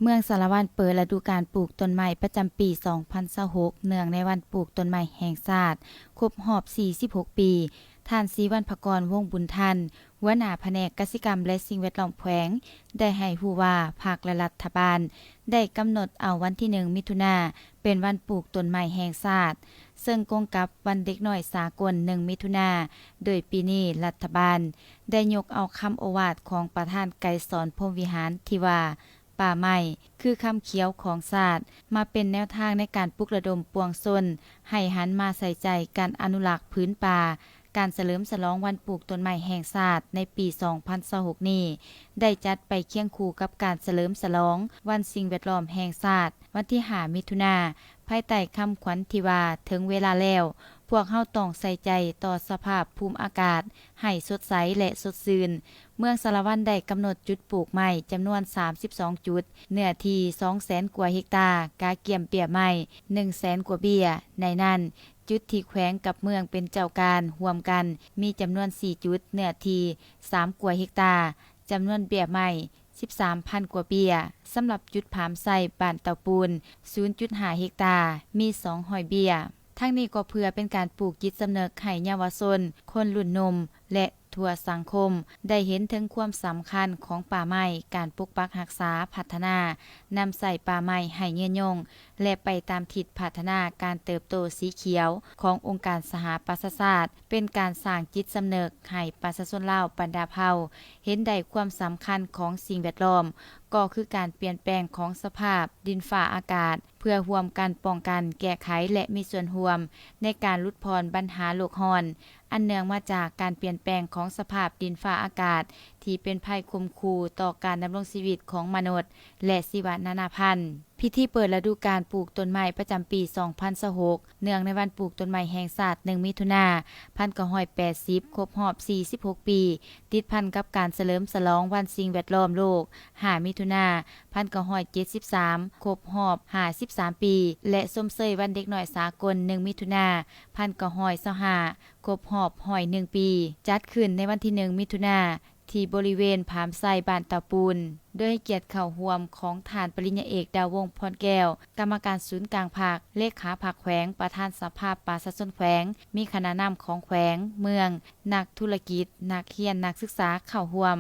ເມືອງສາລະວັນເປີດລະດູການປູກຕົ້ນໄມ້ປະຈຳປີສອງພັນຊາວຫົກ ເນື່ອງໃນວັນປູກຕົ້ນໄມ້ແຫ່ງຊາດຄົບຮອບສີ່ສິບຫົກປີ. ທ່ານ ສີວັນພະກອນ ວົງບຸນທັນ ຫົວໜ້າພະແນກກະສິກຳ ແລະ ສິ່ງແວດລ້ອມແຂວງ ໄດ້ໃຫ້ຮູ້ວ່າ ພັກ ແລະ ລັດຖະບານໄດ້ກຳນົດເອົາວັນທີໜຶ່ງ ມິຖຸນາ ເປັນວັນປູກຕົ້ນໄມ້ແຫ່ງຊາດ ເຊິ່ງກົງກັບວັນເດັກນ້ອຍສາກົນ ໜຶ່ງ ມິຖຸນາ, ໂດຍປີນີ້ລັດຖະບານໄດ້ຍົກເອົາຄຳໂອວາດຂອງປະທານໄກສອນ ພົມວິຫານ ທີ່ວ່າ ປ່າໄມ້ຄືຄຳຂຽວຂອງຊາດ ມາເປັນແນວທາງໃນການປຸກລະດົມປວງຊົນ ໃຫ້ຫັນມາໃສ່ໃຈການອະນຸລັກຜືນປ່າ. ການສະເຫຼີມສະຫຼອງວັນປູກຕົ້ນໄມ້ແຫ່ງຊາດໃນປີສອງພັນຊາວຫົກນີ້ ໄດ້ຈັດໄປຄຽງຄູ່ກັບການສະເຫຼີມສະຫຼອງວັນສິ່ງແວດລ້ອມແຫ່ງຊາດ ວັນທີຫ້າ ມິຖຸນາ ພາຍໃຕ້ຄຳຂວັນທີ່ວ່າ ເຖິງເວລາແລ້ວ ພວກເຮົາຕ້ອງໃສ່ໃຈຕໍ່ສະພາບພູມອາກາດໃຫ້ສົດໃສ ແລະ ສົດຊື່ນ. ເມືອງສາລະວັນໄດ້ກຳນົດຈຸດປູກໄມ້ຈຳນວນສາມສິບສອງຈຸດ, ເນື້ອທີ່ສອງແສນກວ່າເຮັກຕາ, ກະກຽມເບ້ຍໄມ້ໜຶ່ງແສນກວ່າເບ້ຍ. ໃນນັ້ນ, ຈຸດທີ່ແຂວງກັບເມືອງເປັນເຈົ້າການຮ່ວມກັນມີຈຳນວນສີ່ຈຸດ, ເນື້ອທີ່ສາມກວ່າເຮັກຕາ, ຈຳນວນເບ້ຍໄມ້ສິບສາມພັນກວ່າເບ້ຍ. ສຳລັບຈຸດຜາມໄຊບ້ານເຕົາປູນ ສູນຈຸດຫ້າເຮັກຕາ, ມີສອງຮ້ອຍເບ້ຍ. ທັງນີ້ກໍເພື່ອເປັນການປູກຈິດສຳນຶກໃຫ້ເຍົາວະຊົນ, ຄົນລຸ້ນໜຸ່ມ ແລະ ທົ່ວສັງຄົມ ໄດ້ເຫັນເຖິງຄວາມສຳຄັນຂອງປ່າໄມ້, ການປົກປັກຮັກສາ, ພັດທະນາ, ນຳໃຊ້ປ່າໄມ້ໃຫ້ຍືນຍົງ ແລະ ໄປຕາມທິດພັດທະນາການເຕີບໂຕສີຂຽວຂອງອົງການສະຫະປະຊາຊາດ, ເປັນການສ້າງຈິດສຳນຶກໃຫ້ປະຊາຊົນລາວບັນດາເຜົ່າ ເຫັນໄດ້ຄວາມສຳຄັນຂອງສິ່ງແວດລ້ອມ, ກໍຄືການປ່ຽນແປງຂອງສະພາບດິນຟ້າອາກາດ, ເພື່ອຮ່ວມກັນປ້ອງກັນ, ແກ້ໄຂ ແລະ ມີສ່ວນຮ່ວມໃນການຫຼຸດຜ່ອນບັນຫາໂລກຮ້ອນ ອັນເນື່ອງມາຈາກການປ່ຽນແປງຂອງສະພາບດິນຟ້າອາກາດ ທີ່ເປັນໄພຂົ່ມຂູ່ຕໍ່ການດຳລົງຊີວິດຂອງມະນຸດ ແລະ ຊີວະນານາພັນ. ພິທີເປີດລະດູການປູກຕົ້ນໄມ້ປະຈຳປີສອງພັນຊາວຫົກ ເນື່ອງໃນວັນປູກຕົ້ນໄມ້ແຫ່ງຊາດ ໜຶ່ງ ມິຖຸນາ ພັນເກົ້າຮ້ອຍແປດສິບ ຄົບຮອບສີ່ສິບຫົກປີ ຕິດພັນກັບການສະເຫຼີມສະຫຼອງວັນສິ່ງແວດລ້ອມໂລກ ຫ້າ ມິຖຸນາ ພັນເກົ້າຮ້ອຍເຈັດສິບສາມ ຄົບຮອບຫ້າສິບສາມປີ ແລະ ຊົມເຊີຍວັນເດັກນ້ອຍສາກົນ ໜຶ່ງ ມິຖຸນາ ພັນເກົ້າຮ້ອຍຊາວຫ້າ ຄົບຮອບຮ້ອຍໜຶ່ງປີ ຈັດຂຶ້ນໃນວັນທີໜຶ່ງ ມິຖຸນາ ທີ່ບໍລິເວນຜາມໄຊ ບ້ານເຕົາປູນ ໂດຍໃຫ້ກຽດເຂົ້າຮ່ວມຂອງທ່ານປະລິນຍາເອກ ດາວວົງ ພອນແກ້ວ ກຳມະການສູນກາງພັກ, ເລຂາພັກແຂວງ, ປະທານສະພາປະຊາຊົນແຂວງ, ມີຄະນະນຳຂອງແຂວງ, ເມືອງ, ນັກທຸລະກິດ, ນັກຮຽນ, ນັກສຶກສາເຂົ້າຮ່ວມ.